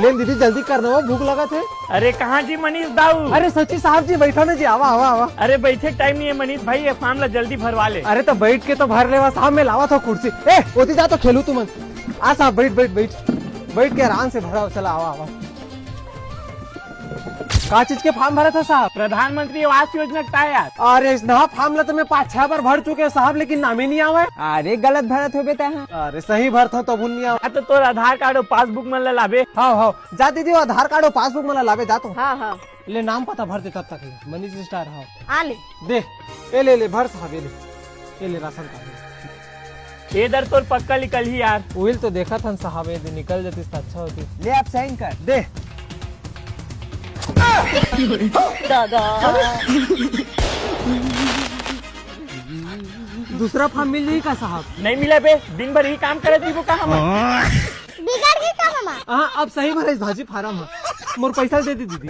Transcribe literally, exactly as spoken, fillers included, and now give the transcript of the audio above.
ए दीदी, जल्दी कर ना, वो भूख लगत हे। अरे कहाँ जी मनीष दाऊ? अरे सच्ची साहब जी, बैठो ना जी, आवा, आवा, आवा। अरे बैठे टाइम नहीं है मनीष भाई, ये फॉर्म ला जल्दी भरवा ले। अरे तो बैठ के तो भर लेवा साहब, मैं लावा था कुर्सी। ए, ओती जा तो खेलू तुमन। आ साहब, बैठ, बैठ, बैठ, बैठ के आराम से भराओ। चला, आवा, आवा। का चीज के फॉर्म भरत हो साहब? प्रधानमंत्री आवास योजना का यार। अरे ना, फॉर्म ला तो मैं पाँच छह बार भर चुके हूँ साहब, लेकिन नाम ही नहीं आवे। अरे गलत भरत होबे तैं हा। अरे सही भरत हूँ तब नहीं आवे। हाँ, तो तोर आधार कार्ड और पासबुक मन ला लाबे। हाँ, हाँ, जा दीदी, वो आधार कार्ड और पासबुक मन ला लाबे, जा तो। हाँ, हाँ। ले नाम पता भर दे तब तक ले, मनीष स्टार। हाँ। आ ले। दे, ए ले, ले भर साहब, ये ले, ये ले राशन कार्ड। ए दर तोर पक्का निकल ही यार। उहिल तो देखत हन साहब, ये दे निकल जातिस त अच्छा होतिस। ले आप साइन कर। दे। दादा। दूसरा फॉर्म मिल जाही का साहब? नहीं मिला बे, दिन भर ही काम करत जीबो का हम? बिगड़ गई का मामा? हाँ, अब सही भराइस भाजी फार्म ह। मोर पैसा दे दे दीदी।